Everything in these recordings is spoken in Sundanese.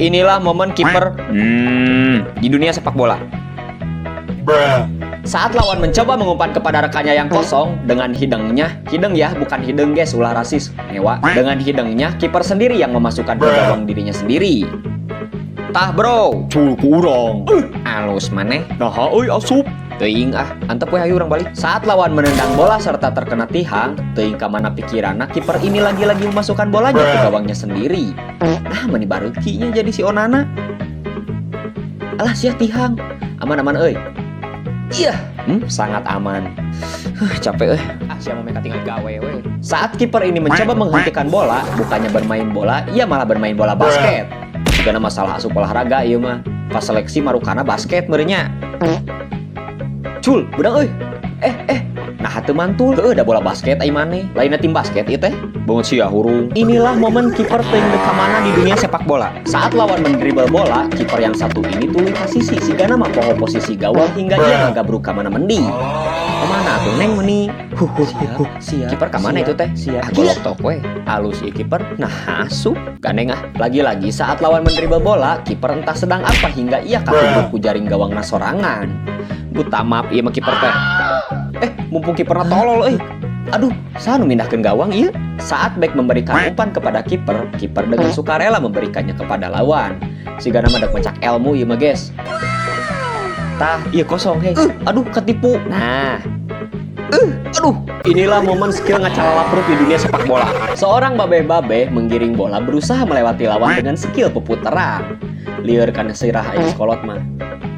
Inilah momen kiper di dunia sepak bola. Bruh. Saat lawan mencoba mengumpan kepada rekannya yang kosong dengan hidungnya, hidung ya, bukan hideung, guys, ulah rasis, ngewa. Dengan hidungnya, kiper sendiri yang memasukkan ke gawang dirinya sendiri. Tah, bro, Cul ku urang. Alus maneh. Nah, euy, asup. Teuing ah, antep we, hayu urang balik. Saat lawan menendang bola serta terkena tihang, teuing ka mana pikiranna, kiper ini lagi-lagi memasukkan bolanya ke gawangnya sendiri. Nah, meni bareuki nya jadi si Onana. Alah sia, tihang. Aman-aman euy. Iya, sangat aman. Huh, capek euy. Ah, siapa mau tinggal gawe we. Saat kiper ini mencoba menghentikan bola, bukannya bermain bola, ia malah bermain bola basket. Juga masalah asup olahraga ieu mah. Pas seleksi marukana basket meureun nya. Cul, beunang euy. Eh, eh, nah teu mantul. Heueuh, da bola basket ai maneh. Lainna tim basket ieu teh. Banget sia hurung. Inilah momen kiper teuing deuk ka mana di dunia sepak bola. Saat lawan mendribel bola, kiper yang satu ini tuluy ka sisi, sigana mah poho posisi gawang hingga ia ngagabruk ka mana mendi. Kemana tuh, Neng, meni? Huh, huh, huh, siap. Kiper kemana itu teh? Siap. Ah, golok tok we. Alus ieu kiper. Nah, asup. Gandeng ah. Lagi-lagi saat lawan mendribel bola, kiper entah sedang apa hingga ia katubruk ku jaring gawangna sorangan. Buta maaf ieu mah kiper teh. Eh, mumpung kiperna tolol euy. Aduh, saha nu mindahkeun gawang ieu? Saat bek memberikan umpan kepada kiper, kiper dengan sukarela memberikannya kepada lawan. Sigana mah dek mecak ilmu ieu mah, guys. Tah, ieu kosong, hei. Aduh, ketipu. Nah, aduh, inilah momen skill ngacalalaprup di dunia sepak bola. Seorang babe-babe menggiring bola berusaha melewati lawan dengan skill peputeran. Lieur kana sirah aing sekolot mah.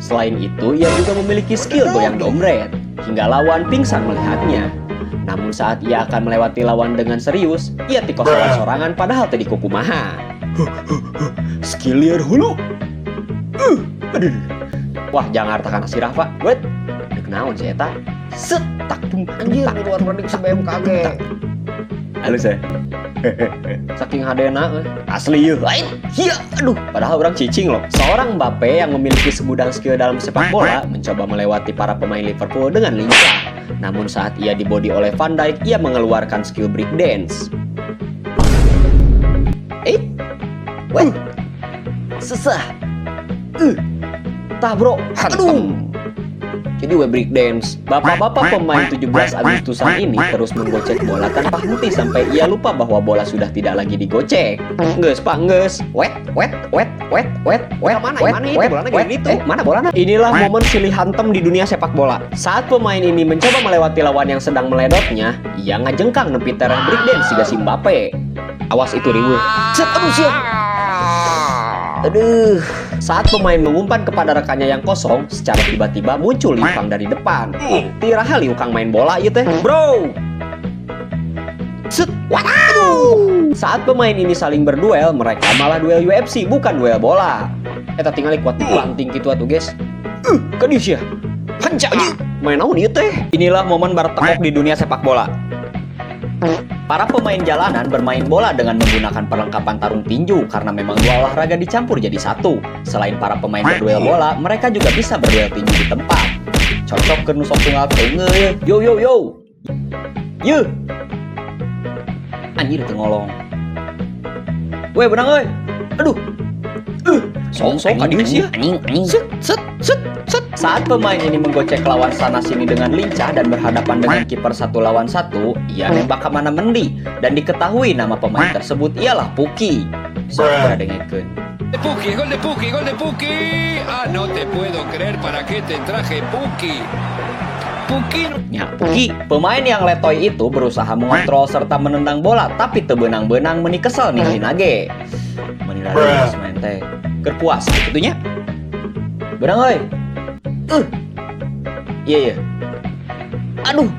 Selain itu, ia juga memiliki skill goyang dombret hingga lawan pingsan melihatnya. Namun saat ia akan melewati lawan dengan serius, ia tikos lawan sorangan padahal tadi kukumaha. Skill liar hulu. Aduh. Wah, jangan hartakan sirah, Pak. Wet. Dek naon sih eta? Set tak tung. Anjir, di luar prediksi BMKG. Halus ya. Saking hadena eh. Asli yeuh. Lain. Iya, aduh, padahal orang cicing loh. Seorang Mbappe yang memiliki segudang skill dalam sepak bola mencoba melewati para pemain Liverpool dengan lincah. Namun saat ia dibody oleh Van Dijk, ia mengeluarkan skill break dance. Eh, weh, sesah. Tah, bro, aduh. Jadi we break dance. Bapak-bapak pemain 17 Agustusan ini terus menggocek bola tanpa henti sampai ia lupa bahwa bola sudah tidak lagi digocek. Nges, Pak, nges. Wet, wet, wet, wet, wet, wet, Mana, wet, mana itu wet, bolanya wet. gini tuh? Eh, mana bolanya? Inilah momen silih hantem di dunia sepak bola. Saat pemain ini mencoba melewati lawan yang sedang meledotnya, ia ngajengkang nepi tereh break dance siga si Mbappe. Awas itu riweuh. Set, aduh siap. Aduh, saat pemain mengumpan kepada rekannya yang kosong, secara tiba-tiba muncul Liu Kang dari depan. Ti iraha Liu Kang main bola ieu teh, bro. Set, waduh. Saat pemain ini saling berduel, mereka malah duel UFC, bukan duel bola. Eta tinggal kuat dibanting gitu atuh, guys. Kedis ya. Hanca, main naon ieu teh? Inilah momen bartekok di dunia sepak bola. Para pemain jalanan bermain bola dengan menggunakan perlengkapan tarung tinju karena memang dua olahraga dicampur jadi satu. Selain para pemain berduel bola, mereka juga bisa berduel tinju di tempat. Cocok ke nu sok tunggal teungeut. Yo yo yo. Ye. Anjir, teu ngolong. Weh, beunang euy. Aduh. Song-song ka dieu sia. Anjing, anjing. Set, set, set, set. Saat pemain ini menggocek lawan sana sini dengan lincah dan berhadapan dengan kiper satu lawan satu, ia nembak ke mana mendi dan diketahui nama pemain tersebut ialah Puki. Sok dengekeun. De Puki, gol de Puki, gol de Puki. Ah, no te puedo creer, para qué te traje, Puki. Puki. Ya, Puki, pemain yang letoy itu berusaha mengontrol serta menendang bola, tapi teu beunang-beunang, meni kesel ningalina ge. Meni lari main teh. Keur puas kitu nya. Beunang euy. Iya iya. Aduh.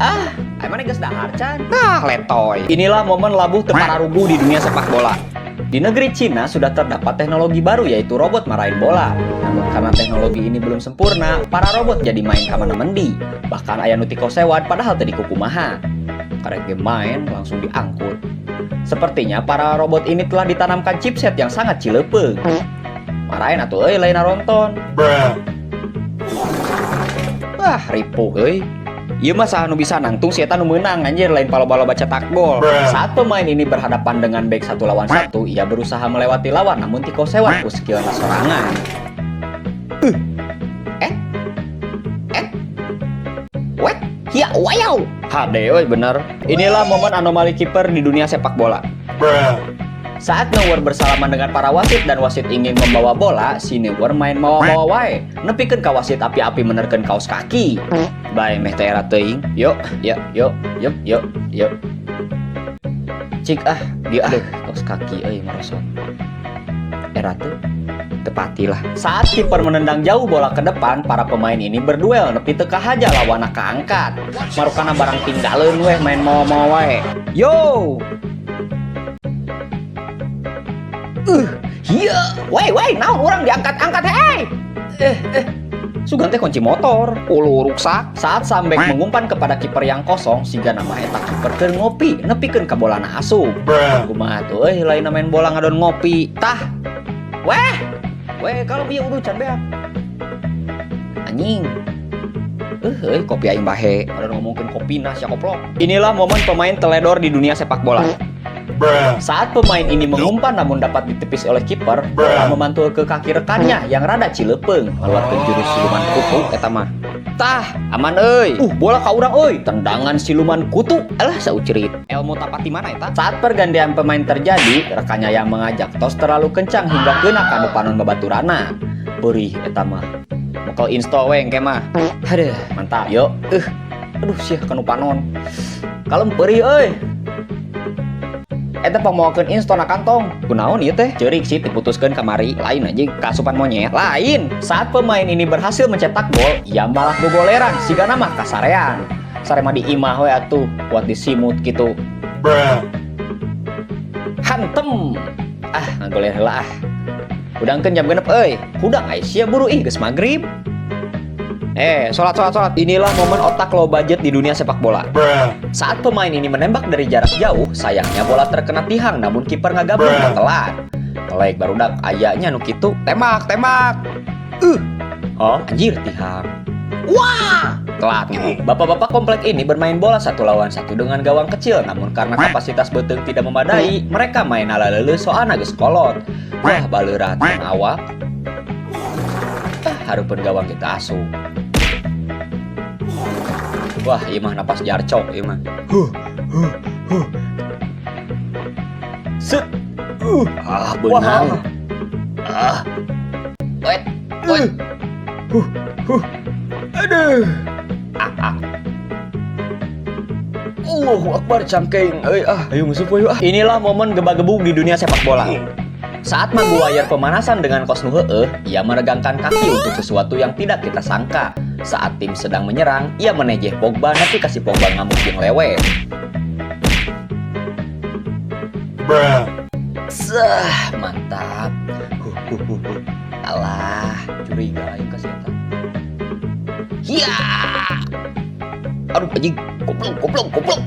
Ah, emang geus dahar can? Nah, letoy. Inilah momen labuh teu pararuguh di dunia sepak bola. Di negeri Cina sudah terdapat teknologi baru, yaitu robot maraen bola. Namun karena teknologi ini belum sempurna, para robot jadi main kamana mendi. Bahkan aya nu tikosewad padahal tadi kukumaha. Karek ge main langsung diangkut. Sepertinya para robot ini telah ditanamkan chipset yang sangat cileupeuh. Maraen atuh euy, lain naronton. Wah, ripuh euy. Ieu mah saha nu bisa nangtung si eta nu meunang anjir, lain paloba-loba cetak gol. Saat pemain ini berhadapan dengan bek 1 lawan 1, ia berusaha melewati lawan namun tikosewad ku skillna sorangan. Eh? Eh? Wet? Ya, wow. Hade euy bener. Inilah momen anomali kiper di dunia sepak bola. Saat Neuer bersalaman dengan para wasit dan wasit ingin membawa bola, si Neuer main mawa-mawa wae. Nepikeun ka wasit api-api menerkeun kaos kaki. Bae meh teh era teuing. Yuk, ya, yuk, yuk, yuk, yuk. Cik ah, dia ah, kaos kaki euy merosot. Era tuh tepati lah. Saat kiper menendang jauh bola ke depan, para pemain ini berduel nepi teu kahaja lawanna kaangkat. Marukana barang tinggaleun weh main mawa-mawa wae. Yo! Iya, weh, weh, naon urang diangkat-angkat, hei. Eh, eh. Sugan teh kunci motor, ulu ruksak. Saat sang bek mengumpan kepada kiper yang kosong, siga nama eta kiper keur ngopi, nepikeun ka bolana asup. Kumaha tuh euy, lain main bola ngadon ngopi. Tah. Weh. Weh, kalau ieu udah can beak. Anjing. Eh, kopi aing bahe. Ada ngomongkeun kopi nah sia koplok. Inilah momen pemain teledor di dunia sepak bola. Saat pemain ini mengumpan namun dapat ditepis oleh kiper, bola memantul ke kaki rekannya yang rada cilepeung, ngeluarkeun jurus siluman kutu eta mah. Tah, aman euy. Bola ka urang euy. Tendangan siluman kutu. Alah saucerit. Ilmu tapati mana eta? Saat pergantian pemain terjadi, rekannya yang mengajak tos terlalu kencang hingga kena kanu panon babaturana. Perih eta mah. Mokel insto we engke mah. Aduh, mantap. Yo, Aduh sia kanu panon. Kalem perih euy. Eta pangmawakeun insto na kantong. Kunaon ieu teh? Ceurik sih diputuskeun kamari. Lain anjing kasupan monyet. Lain. Saat pemain ini berhasil mencetak gol, ia malah gogoleran sigana mah kasarean. Sare mah di imah we atuh, kuat disimut gitu. Hantem. Ah, ngagoler heula ah. Hudangkeun jam 6 euy. Hudang ai sia buru ih geus magrib. Eh, sholat, sholat, sholat. Inilah momen otak low budget di dunia sepak bola. Saat pemain ini menembak dari jarak jauh, sayangnya bola terkena tihang namun kiper ngagabung telat. Melek barudak ayahnya nu kitu, tembak, tembak. Oh, anjir tihang. Wah, telat gitu. Bapak-bapak komplek ini bermain bola 1 lawan 1 dengan gawang kecil, namun karena kapasitas beuteung tidak memadai, mereka main ala leuleuh soalna geus kolot. Wah, baleurat awak. Ah, hareupeun gawang kita asup. Wah, ieu mah napas jarcok ieu mah. Huh, huh, huh. Set. Ah, beunang. Ah. Wait, wait. Huh, huh. Aduh. Ah, ah. Allahu Akbar cangkeng euy ah. Ayo musuh ayo ah. Inilah momen geba-gebug di dunia sepak bola. Saat Maguire pemanasan dengan kos nu heueuh, ia meregangkan kaki untuk sesuatu yang tidak kita sangka. Saat tim sedang menyerang, ia menejeh Pogba nepi ka si Pogba ngamuk jeung lewe. Sah, mantap. Huh, huh, huh, huh. Alah, curiga aing ka si eta. Hiya! Aduh anjing, goblok, goblok, goblok.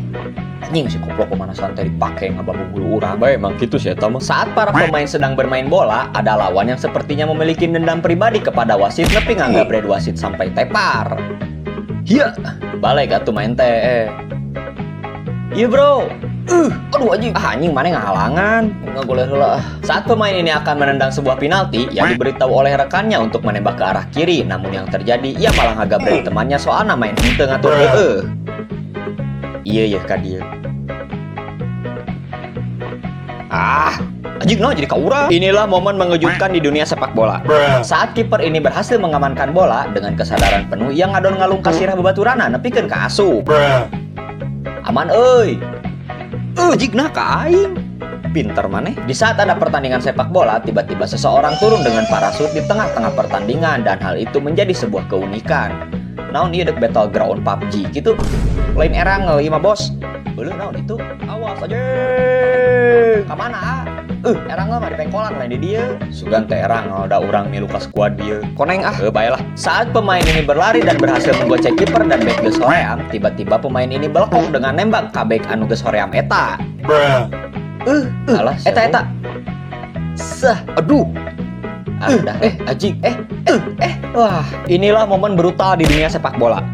Anjing si goblok pemanasan teh dipake ngababung hulu urang. Bae emang kitu sih eta mah. Saat para pemain sedang bermain bola, ada lawan yang sepertinya memiliki dendam pribadi kepada wasit nepi ngagabred wasit sampai tepar. Hiya, balik atuh main teh. Iya bro. Aduh anjing. Ah anjing mana ngahalangan. Ngagoler heula ah. Saat pemain ini akan menendang sebuah penalti, ia diberitahu oleh rekannya untuk menembak ke arah kiri. Namun yang terjadi, ia malah ngagabred temannya soalna main henteu ngatur heueuh. Iya ya ka dieu. Ah, anjing no jadi ka urang. Inilah momen mengejutkan di dunia sepak bola. Saat kiper ini berhasil mengamankan bola dengan kesadaran penuh, ia ngadon ngalung ka sirah babaturana nepikeun ka asup. Aman euy. Anjing nah ka aing. Pinter maneh. Di saat ada pertandingan sepak bola, tiba-tiba seseorang turun dengan parasut di tengah-tengah pertandingan dan hal itu menjadi sebuah keunikan. Naon ieu dek battleground PUBG gitu. Lain erang ieu mah bos. Beuleuh naon itu? Awas aja. Ka mana? Ah? Erang mah di pengkolan lain di dieu. Sugan teh erang da urang milu ka squad dieu. Koneng ah, bae lah. Saat pemain ini berlari dan berhasil menggocek kiper dan bek geus hoream, tiba-tiba pemain ini belkok dengan nembak ka bek anu geus hoream eta. Alah, eta eta. Sah, aduh. Ah, udah, eh, anjing, eh, eh, eh. Wah, inilah momen brutal di dunia sepak bola.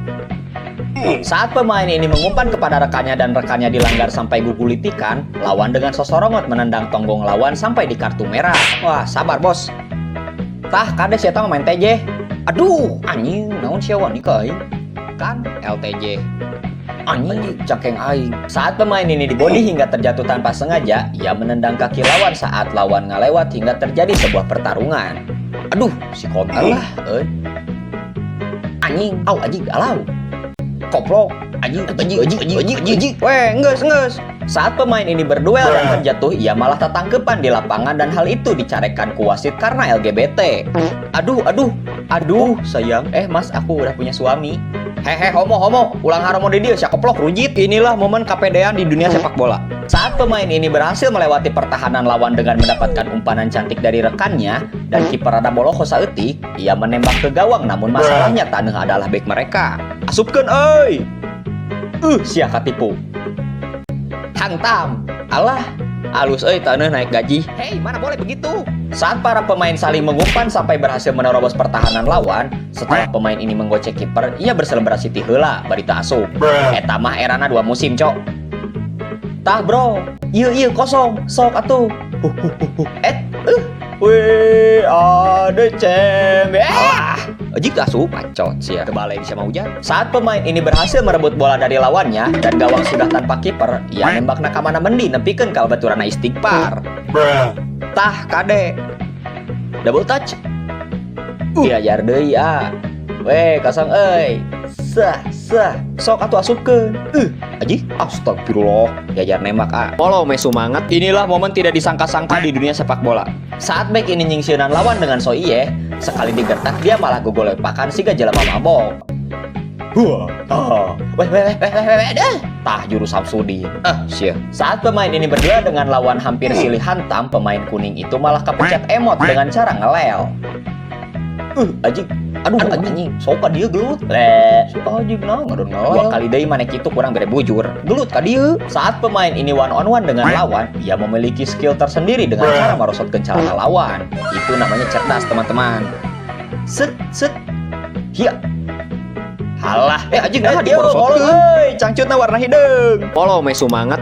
Saat pemain ini mengumpan kepada rekannya dan rekannya dilanggar sampai gugulitikan, lawan dengan sosorongot menendang tonggong lawan sampai di kartu merah. Wah, sabar, Bos. Tah, kade sia mah main TJ. Aduh, anjing, naon sia wani ka aing? Kan LTJ. Anjing, cangkeng aing. Saat pemain ini dibody hingga terjatuh tanpa sengaja, ia menendang kaki lawan saat lawan ngalewat hingga terjadi sebuah pertarungan. Aduh, si kontol lah, euy. Anjing, au anjing, alau. Koplok, anjing, anjing, anjing, anjing, anjing, anjing. Weh, enggeus, enggeus. Saat pemain ini berduel dan terjatuh, ia malah tatangkepan di lapangan dan hal itu dicarekan ku wasit karena LGBT. Aduh, aduh, aduh, sayang. Eh, Mas, aku udah punya suami. Hehe, homo, homo, ulang haromo di dia, sia koplok, rujit. Inilah momen kapedean di dunia sepak bola. Saat pemain ini berhasil melewati pertahanan lawan dengan mendapatkan umpanan cantik dari rekannya, dan kiper rada boloho saeutik, ia menembak ke gawang, namun masalahnya taneuh adalah bek mereka. Asupkeun euy. Sia katipu. Hantam. Alah, alus euy taneuh naik gaji. Hei, mana boleh begitu? Saat para pemain saling mengumpan sampai berhasil menerobos pertahanan lawan, setelah pemain ini menggocek kiper, ia berselebrasi ti heula bari teu asup. Eta mah erana 2 musim, cok. Tah, bro. Ieu ieu kosong, sok atuh. Huh, huh, huh, huh. Et, We are the champion. Ah, anjing asup bacot sia. Kebalik sama hujan. Saat pemain ini berhasil merebut bola dari lawannya dan gawang sudah tanpa kiper, ia nembak ka mana mendi nepikeun ka baturana istighfar. Tah, kade. Double touch. Diajar deui ah. Weh, kosong euy. Sah, sah. Sok atuh asupkeun. Anjing, astagfirullah. Diajar nembak ah. Polo me semangat. Inilah momen tidak disangka-sangka di dunia sepak bola. Saat bek ini nyingsieunan lawan dengan so iye, sekali digertak dia malah gogolepakan siga jelema mabok. Wah, ah. Weh, weh, weh, weh, weh, weh, dah. Tah, jurus Samsudin. Ah, sia. Saat pemain ini berdua dengan lawan hampir silih hantam, pemain kuning itu malah kepencet emot dengan cara ngelel. Anjing. Aduh, anjing. Sok ka dieu gelut. Le, si anjing nah, ngadon ngelel. Dua kali deui maneh kitu kurang bere bujur. Gelut ka dieu. Saat pemain ini one on one dengan lawan, ia memiliki skill tersendiri dengan cara merosotkan celana lawan. Itu namanya cerdas, teman-teman. Set, set. Hiya. Halah, eh anjing, nah diporosotkeun. Euy, cangcutna warna hideung. Polo me sumanget.